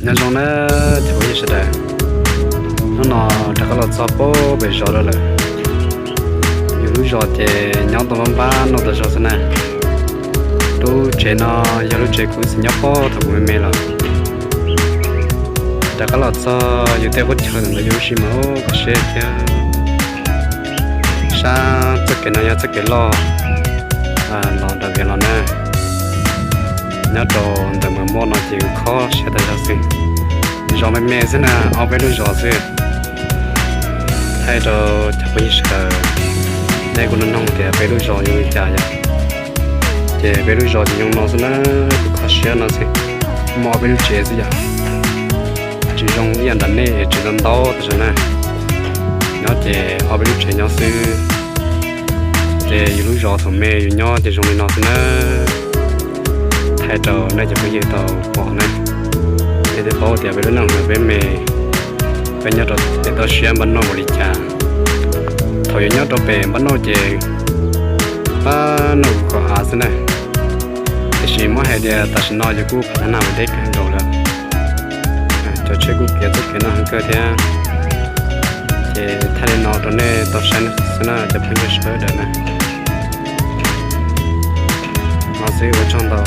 Nyob zoo na cov phooj ywg sawv daws, hnub no rov qab los txog pem zos lawm. Yus lub zos ces nyob tau npab npab no tas zog xwb na. Lub tsev no yog lub tsev kuv txiv nyob pem thaum kuv me me lawm. Rov qab los txog yus tej qub chaw ntawm yus lub sij mas kho siab thiab. Sab txoj kev no yog txoj kev loj los nram Vias los na. Nyob rau ntawm Mos Moj no ces kho siab tas zog xwb. Zos me me xwb na, ob peb lub zos xwb. Thaij rau cov phooj ywg sawv daws, nej kuj nug nug tias peb lub zos yog li cas yom. Ces peb lub zos ces zoo no xwb na, kuj kho siab no xwb. Muaj ob peb lub tsev xwb yom. Tsis zoo ib yam nram nej, tsev ntau ntau tas zog na. Nyob ces ob peb lub tsev nyob xwb. Ces yus lub zos thaum me yus nyob ces zoo li no xwb na. Thaij rau nej cov phooj ywg tau pom na. Nej thiaj paub tias peb lub neej ntawm peb me, peb nyob rau pem toj siab npab noj ua li cas. Thaum yus nyob rau pem npab noj ces npab noj kuj kho av xwb na. Tiam sis muab hais tias tam sim no yus kuj pom thab naj ua deb kawg nkaus lawm. Cov tsheb kuj khiav txoj kev no heev kawg thiab. Ces thaij li no rau nej tau saib xwb na cov phooj ywg sawv daws na. Ua tsaug ntau.